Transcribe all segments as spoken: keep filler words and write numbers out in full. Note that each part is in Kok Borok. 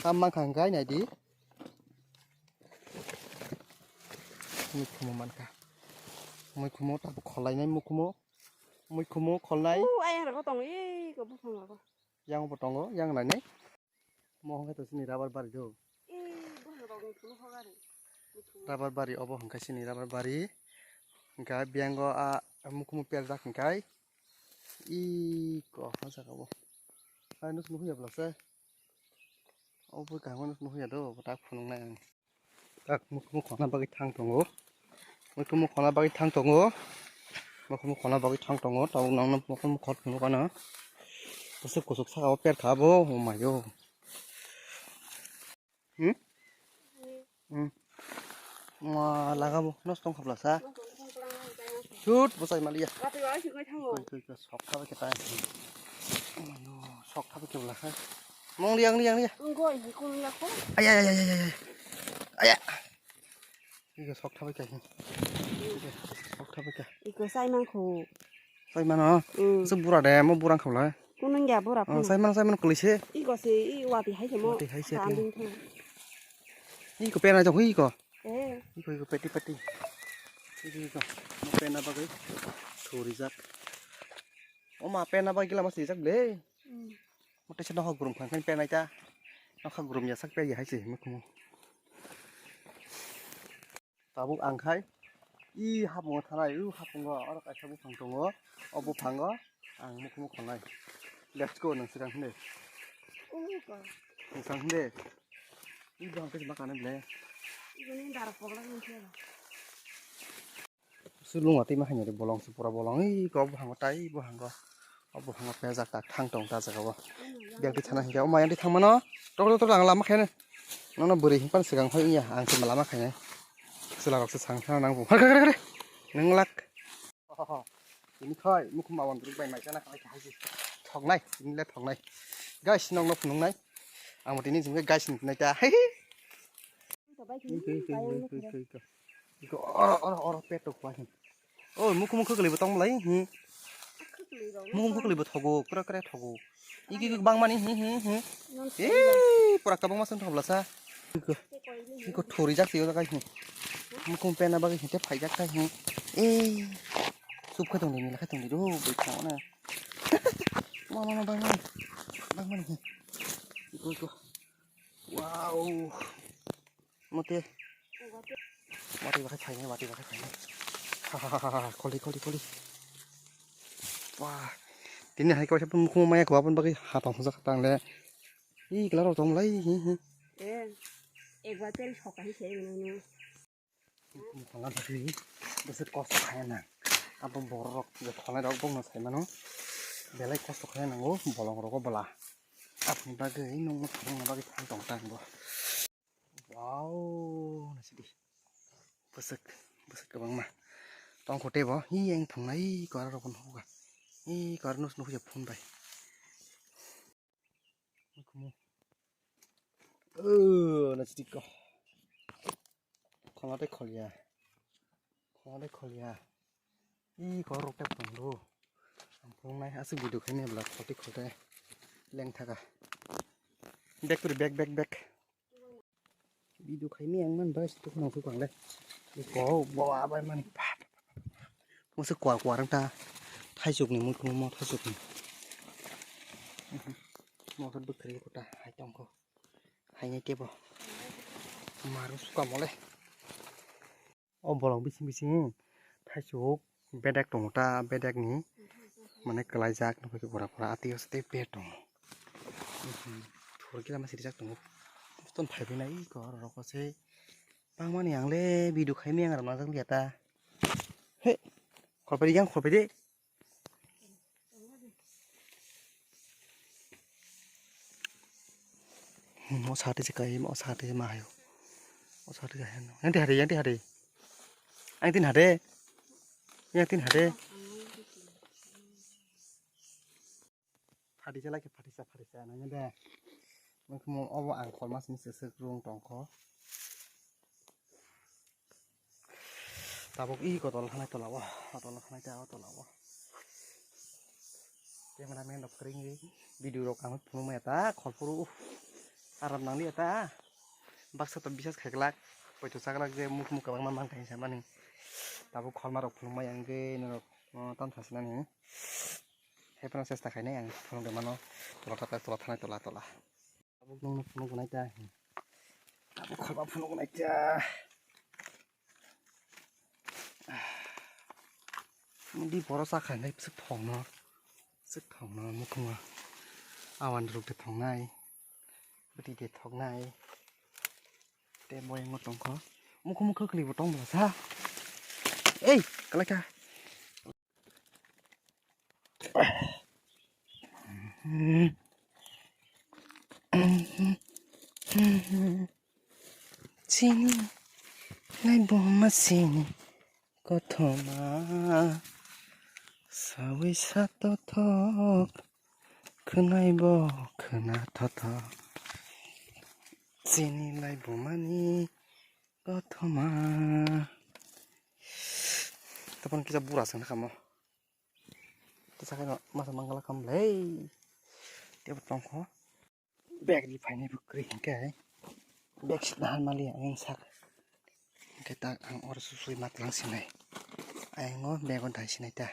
Tam mankha hwnkhe naidi. Mui khumo mankha. Mui khumo tabuk kholainai mui khumo. Mui khumo kholnai. U, ayang rogo tongo, ei, ko buphang rogo. Yang bo tongo, yang nainai. Mo hwnkhe to chini rubber bari do. Ei, buphang rok ni phuru hogari. Rubber bari obo hwnkhe chini rubber bari. Hwnkhe biyango a mui khumo perjak hwnkhe. Iko, o jaga bo. Hai, nus nuhu ya bwlasa. O bui kaham nus nuhu ya do, tak phunuk nai ang. Tak mukhumu khona bagwi thang tongo. Mukhumu khona bagwi thang tongo. Mukhumu khona bagwi thang tongo. Tabuk nangno mukhumu khot phunuk ano. Kusuk kusuk saka o per kha bo, oh my god. Hmm? Hmm. Ma laga bo nos tong khabla sa. Sut bo sai maliya. Koi koi koi sok thabe khe tai. Ayo sok thabe khe bla sa. Mong liang liang liya. Aya aya aya aya. Aya. Iko sok thabe khe. Sok thabe khe. Iko sai mang kho. Sai mano. Hmm. Se bura de mo burang khabla. Kunung ya bura. Oh, phano. Sai mano sai mano kuli se. Iko se i wati hai se mo. Wati hai se. Iko pena jong iko. Eh. Iko, iko, peti, peti. Iko, iko. Mo pena bagwi. Thurijak. O ma pena bagwi lama sijak le. Hmm. Mo tesa nokha gurum khan khan penai ta. Nokha gurum ya sak pe ya hai se mo kumo. Tabuk ang khai. I hapungo thanai, u hapungo oro kaisa buphang tongo. O buphango ang mukhumu khonai. Let's go, nang swkang hwnde. Ui, koi. Swkang hwnde. Ui, bwkhang khe ma kanai ble. Iboni dara pogla ni khe. Sulung atwi ma haino de bolong se pura bolong. Ui, ko buphango tai buphango. O buphango pejak tak thang tong ta jaga o. Biak di thana hinkhe o mayang di thang mano. Tok tok tok ang lama khaino. Nono bwrwi himpan swkang phai ya ang se lama khainai. Chwla rok se sang thang nang bu. Har kare kare. Nang lak. Tini khoi mukhum awan duk bai mai chana khai khai. Thoknai, tini le thoknai. Guys, nong no phunuknai. Ang tini jingkhe guys ni nai ta. Hei hei. Iko oro oro oro peto kwa hin. Oh, mukhu mukhu kali botong lai hi. Mukhu mukhu kali bothogo, kra kra thogo. Iki iki bang mani hi hi hi. Eh, pura kabang masang thobla sa. Iko iko thori jak tiyo kai hi. Mukhu pena bagi hite phai jak kai hi. Eh. Sup kha tong ni la kha tong ni ro boi kha na. Ma ma ma bang mani. Bang mani hi. Iko iko. Wow. Mote. Wati bakai phainai, wati bakai phainai. Ha ha ha ha ha, koli koli koli. Wah. Tini hai kaisa pun mukhumu maya kwbabun bagwi hatong hwnjak tangle. Ih, kla rok tong lai hi hi. Eh. Ekbar tel sokai se nang. Mukhumu khwlai bagwi bwswk kosto khaina. Abo borok je khwlai rok bongno sai mano. Belai kosto khaina nango bolong rogo bwla. Aboni bagwi nungno thangna bagwi thang tong tango. Wow, naisidi. Bwswk, bwswk kwbangma. Tongkho teibo, hi eng phungnai, kwra rokno nugo. Hi kwra nus nugo phun bai. Nukumu. Oh, naisidi ko. Khona tei kholia. Khona tei kholia. Ih, kwra rok tei phungo. Ang phungnai, aswk video khaimani bwla khoti khote lengthaka. Back to the back, back, back. Video khaimani ang man bai situ khunang su kangle. Iko, bawa bai mani. Masa kwar kwar ta. Thaisuk ni mui khungo mo thaisuk ni. Mo khe bwkhri kota hai tongkho. Hai nai tebo. Maru suka mole. O bolong bising bising thaisuk bedek tongo ta, bedek ni mane kwlaijak nokhe gora gora atwi o se tei bed tongo. Thor khe lama sirijak tongo. Ton phaibai nai iko oro rok se bangmani ang le video khaimani ang rwna jak liya ta. He khorpai di yang khorpai di. Hmm, o sati se kai, o sati se ma hayo. O sati se hayo. Yang ti hari, yang ti hari. Yang tin hari. Yang tin hari. Phadi se lagi phadi sa, phadi sa nanya de. Mungkin obo ang kolmas ni sesek rung tongkho. Tabuk i kotol hanai tola o, kotol hanai ta o tola o. Camera man rok kring ri video rok ang phunuk maya ta khol phuru. Aram nang liya ta. Baksa to bisas khai glak. Poito cha glak je muk muk kwbangma man khai samani. Tabuk kholma rok phunukma yang ge norok, oh, tam sasinani. Hai phano chesta khainai ang phunuk de mano. Tola thata tola thanai tola tola. Tabuk nung phunuk nai ta. Tabuk kholma phunuk nai ta. Di boro cha khai nai bwswk thongno. Bwswk thongno mukhungo. Awan ruk de thongnai. Bwtwi de thoknai. Te boyang o tongkho. Mukhu mukhu kwlwi bo tong bwla sa. Ei, kalai kha. Chini nai bo ma sini. Kothoma sawi sa tothok, khwnai bo khwna thothok. Chini lai bumani kothoma. Tapon kisa bura sangna kamo. Kisa khaino masa mangala kam lei. Tebo tongkho. Bag ri phainai bo kwrwi hinkhe bag sitna han maliya ayang sak. Hinkhe tak ang oro susui matwlang sinai. Ayang o bag o dai sinai ta.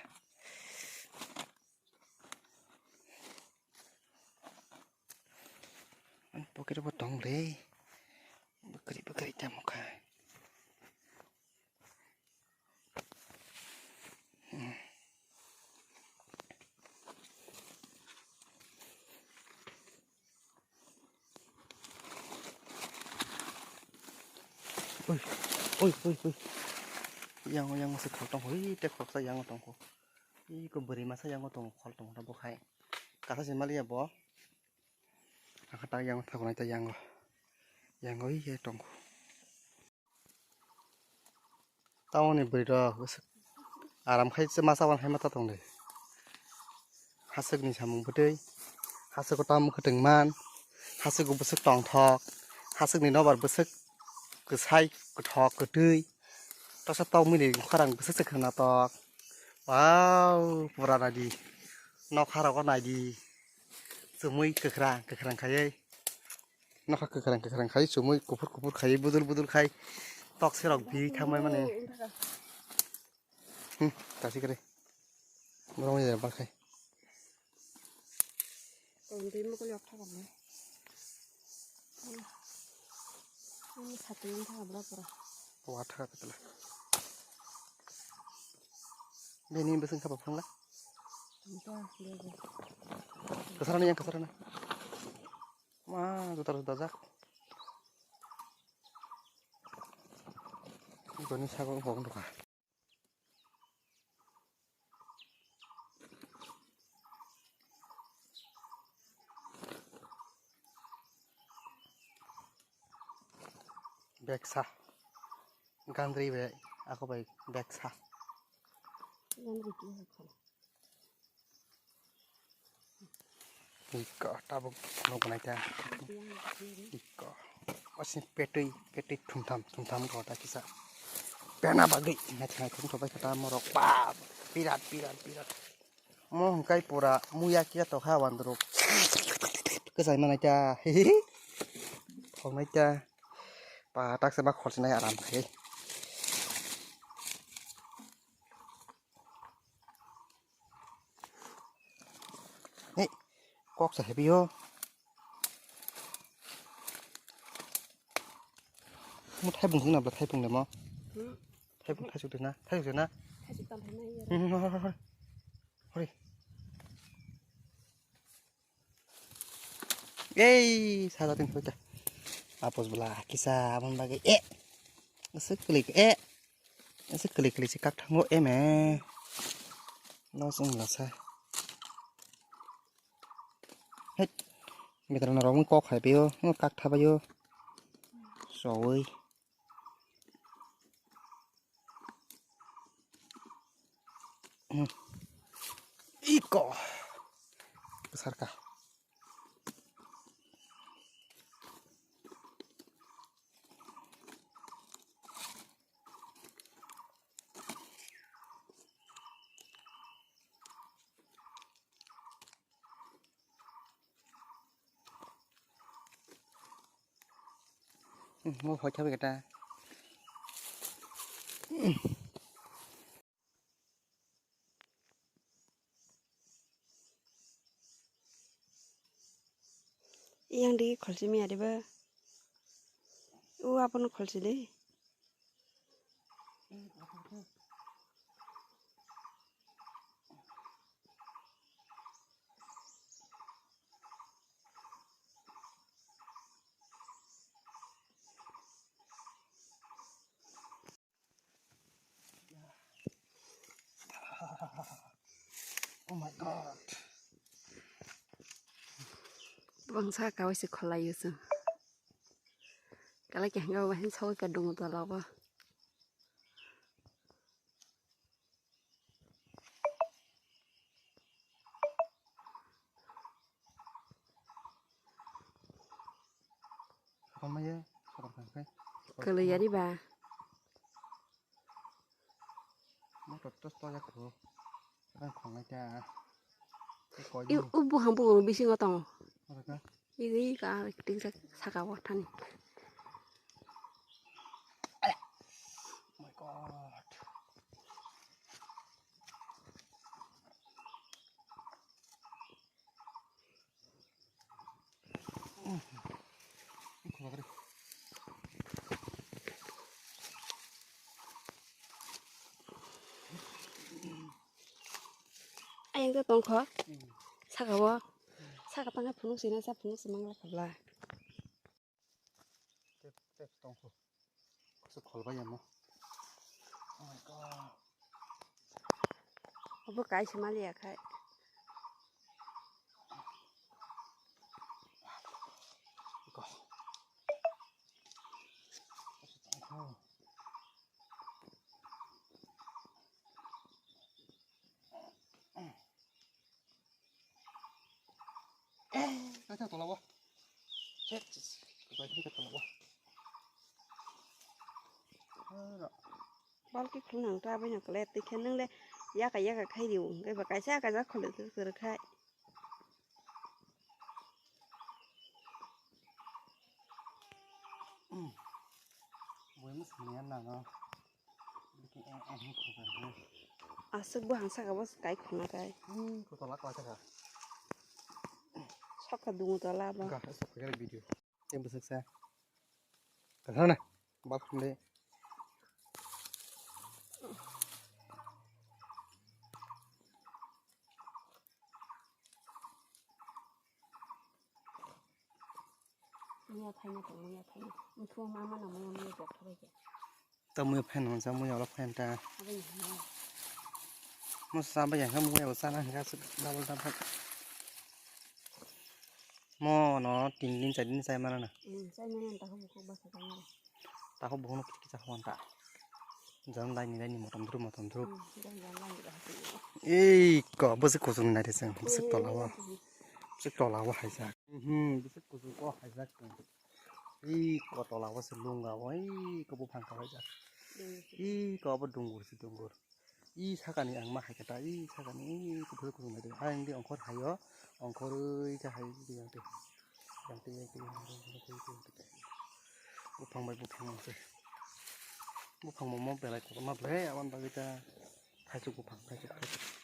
Ani pocket o bo tong le. Bwkrwi bwkrwi tamo kha. Oi, oi, oi, oi. Yang, yang se khol tong kho, oi, te khoroksa yang tong kho. Iko bwrwi masa yang tong kho, khol tong kho bo khai. Kasa se maliya bo. Ang kha tak yang thago nai ta yang. Yang oi ye tong kho. Tamoni bwrwi rok aram khai se masa wan hai mata tong de. Haswk ni samung bwtwi, haswk o tamo kwtwng man, haswk o bwswk tongthok, haswk ni nobar bwswk kwsai kwthok kwtwi, tosa tokmili khorang bwswk se khwnatok. Wow, pura naidi, nokha rogo naidi, chumui kwkhwrang kwkhwrang khaiwi. Nokha kwkhwrang kwkhwrang khai chumui kuphur kuphur khai budul budul khai tok serok bi thamai mani. Hmm, tasi kare. Borok wngya bal khai. Tong twi mokol yok thakam le. Ini satu yang thakam la pura. Wa thaka katala. Bini beseng khapa phangla. Tong ta, bego. Kasarana yang kasarana. Ma, jutar jutar jak. Ibani sago wng kok wng tongkha. Beksa. Gandri bai, ako bai beksa. Gandri ki hai khala. Iko tabuk phunuk nai ta. Iko. Osi petui, petui thumtham, thumtham ko ta kisa. Pena bagwi, nai thai thum thobai kata morok. Ba, birat, birat, birat. Mo hwnkhe pura muya kiya tokha wandruk. Kwchai manai ta. Thok nai ta. Pa tak se ma khorchinai aram khai. Hei, kok sa hebi o. Mo thaibung sing na bla thaibung le mo. Hmm. Thaibung thaisuk de na, thaisuk de na. Thaisuk tam hai na iya. Hmm, hori, hori, hori. Hori. Ei, sada tin hoita. Apos bla kisa abon bagi. Eh. Asik klik. Eh. Asik klik klik si kak thango eme. Nos ung lasa. Hei. Mitra na romung kok hai pio. Kak thabayo. Soi. Hmm. Iko. Besar kah? Mo phai khabai kata. Yang di kholsi mi ade ba. U apono kholsi de. Oh my God. Bangsa kawai se khwlai o chwng. Kala khe hwnga bo hin sawi ka dungo tola o. Sokomai ye, sokom khai khai. Kwlwi ya ri ba? Motor tos to jak kho. Ang khongai ta. Ko ko. I u buhang buhang bisingo tongo. Ora ka? I, i ka, ting sak, saka o thani. Oh my God. Ayang to tongkho. Saka o. Saka tangkhe phunuk sina sa phunuk si mangla khabla. Tep, tep tongkho. Kusu kholbai yamo. Oh my God. Obo kaisa maliya khai. Iko. Kusu tongkho. Eh, kaisa tola o. Chet, chet, kaisa tola o. Aro. Balki khulnang ta bai no kle, tikhe nang le yaka yaka khai riu, hwnkhe ba kaisa kaisa khole kwrwk kwrwk khai. Aswk buhang saka bo kai khuna kai. Hmm, kotola kla saka. Sokha dungo tola bo. Ga, sokha video. Yang besek sa. Kasana, bal khum de. Muya phaina tong, muya phaina. Muthu mama na muya muya jok thabai khe. Ta muya phaina hwnsa, muya ola phaina ta. Aboni hwnna. Mo sa ba yang muya ola sana hwnka double double. Mo no tin din char din chai mana na. Hmm, chai mana ta ko buku basa ta mana. Ta ko buku no kisa kisa hwan ta. Jam laini laini motom drum motom drum. Hmm, jam jam laini ba hati. Ei ko bwswk kuchung nai de chwng bwswk tola o. Bwswk tola o haijak. Hmm, bwswk kuchung o haijak chwng. Ei ko tola o se lunga o ei ko buphang ka haijak. Hmm. Ei ko bo dungur se dungur. I sakani ang ma hai khe ta, i sakani, i kuphur kuphur mai tong. Ang di ongkhor hai o, ongkhor ui khe hai di yang twi. Yang twi, yang twi, yang twi, yang twi, yang twi. Buphang bai buphang mang se. Buphang mamo belai kotorma ble, aboni bagwi ta thaisuk buphang, thaisuk, thaisuk.